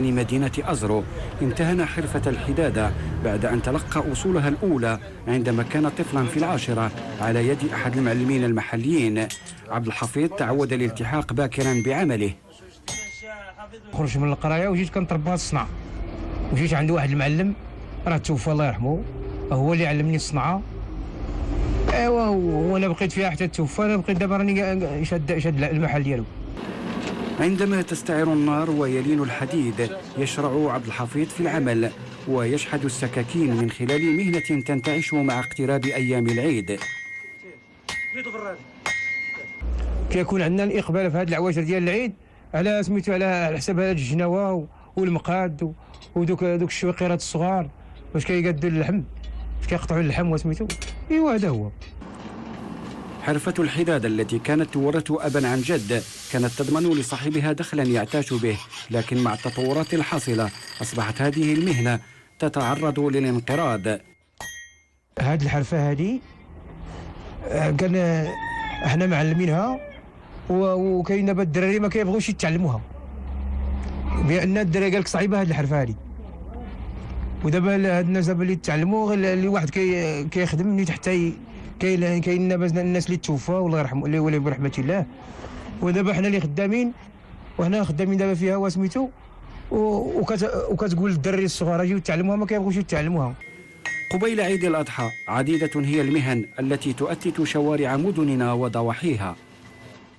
مدينة أزرو. امتهن حرفة الحدادة بعد أن تلقى أصولها الأولى عندما كان طفلا في العاشرة على يد أحد المعلمين المحليين. عبد الحفيظ تعود الالتحاق باكرا بعمله. خرجت من القراية وجيت كنتربى الصنعة، وجيت عند واحد المعلم راه توفى الله يرحمه، هو اللي علمني الصنعة. ايوا وانا بقيت فيها حتى توفى. انا بقيت دابا راني شاد المحل ديالو. عندما تستعر النار ويلين الحديد يشرع عبد الحفيظ في العمل ويشحذ السكاكين من خلال مهنة تنتعش مع اقتراب أيام العيد. كيكون عندنا الإقبال في هذه العواشر ديال العيد على سميتو على حساب هاد الجناوه والمقاد ودوك الشويقيرات الصغار باش كيقادوا اللحم، باش كيقطعوا اللحم وسميتو. ايوا هذا هو. حرفة الحدادة التي كانت تورث أبا عن جد كانت تضمن لصاحبها دخلا يعتاش به، لكن مع التطورات الحاصلة أصبحت هذه المهنة تتعرض للانقراض. هذه الحرفة هذه كان احنا معلمينها، وكاين دابا الدراري ما كيبغوش يتعلموها، بان الدراري قال لك صعيبة هذه الحرفة هذه. ودابا هاد الناس دابا اللي تعلموا اللي واحد كيخدم نيت حتى كاين الناس اللي توفوا والله يرحمه اللي ولي برحمة الله. ودابا حنا اللي خدامين، وحنا خدامين دابا فيها وسميتو، وكتقول للدراري الصغار اجيو تعلموها، ما كيبغوش يتعلموها. قبيل عيد الأضحى عديدة هي المهن التي تؤثث شوارع مدننا وضواحيها.